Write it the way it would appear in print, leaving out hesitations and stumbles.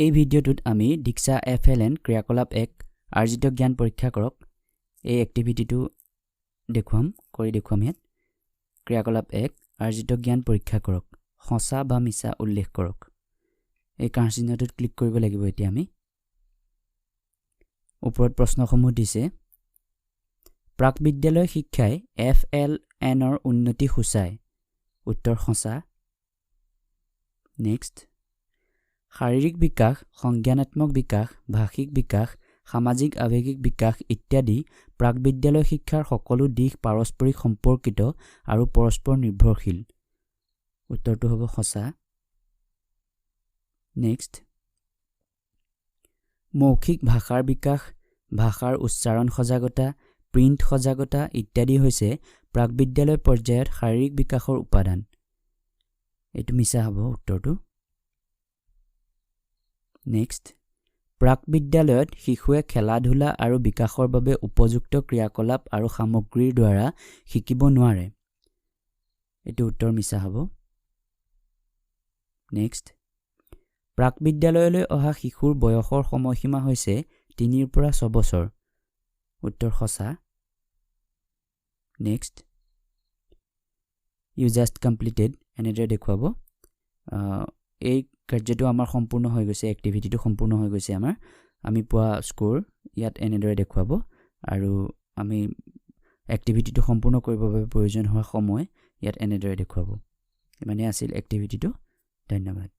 এই ভিডিঅ'টোত আমি দীক্ষা এফএলএন ক্ৰিয়াকলাপ 1 আৰ্জিত জ্ঞান পৰীক্ষা কৰক এই এক্টিভিটিটো দেখুৱাম, কৰি দেখুৱাম। ইয়াত ক্ৰিয়াকলাপ 1 আৰ্জিত জ্ঞান পৰীক্ষা কৰক, সঁচা বা মিছা উল্লেখ কৰক। এই কাঁড় চিহ্নটোত ক্লিক কৰিব লাগিব। এতিয়া আমি ওপৰত প্ৰশ্নসমূহ দিছে। প্ৰাক বিদ্যালয় শিক্ষাই এফএলএনৰ উন্নতি সূচায়, উত্তৰ সঁচা। নেক্সট, শাৰীৰিক বিকাশ, সংজ্ঞানাত্মক বিকাশ, ভাষিক বিকাশ, সামাজিক আৱেগিক বিকাশ ইত্যাদি প্ৰাক বিদ্যালয় শিক্ষাৰ সকলো দিশ পাৰস্পৰিক সম্পৰ্কিত আৰু পৰস্পৰ নিৰ্ভৰশীল, উত্তৰটো হ'ব সঁচা। নেক্সট, মৌখিক ভাষাৰ বিকাশ, ভাষাৰ উচ্চাৰণ সজাগতা, প্ৰিণ্ট সজাগতা ইত্যাদি হৈছে প্ৰাক বিদ্যালয় পৰ্যায়ত শাৰীৰিক বিকাশৰ উপাদান, এইটো মিছা হ'ব উত্তৰটো। নেক্সট, প্ৰাক বিদ্যালয়ত শিশুৱে খেলা ধূলা আৰু বিকাশৰ বাবে উপযুক্ত ক্ৰিয়াকলাপ আৰু সামগ্ৰীৰ দ্বাৰা শিকিব নোৱাৰে, এইটো উত্তৰ মিছা হ'ব। নেক্সট, প্ৰাক বিদ্যালয়লৈ অহা শিশুৰ বয়সৰ সময়সীমা হৈছে 3ৰ পৰা 6 বছৰ, উত্তৰ সঁচা। নেক্সট, ইউ জাষ্ট কমপ্লিটেড এনেদৰে দেখুৱাব। এই কাৰ্যটো আমাৰ সম্পূৰ্ণ হৈ গৈছে, এক্টিভিটিটো সম্পূৰ্ণ হৈ গৈছে আমাৰ। আমি পোৱা স্ক'ৰ ইয়াত এনেদৰে দেখুৱাব আৰু আমি এক্টিভিটিটো সম্পূৰ্ণ কৰিবৰ বাবে প্ৰয়োজন হোৱা সময় ইয়াত এনেদৰে দেখুৱাব। ইমানেই আছিল এক্টিভিটিটো। ধন্যবাদ।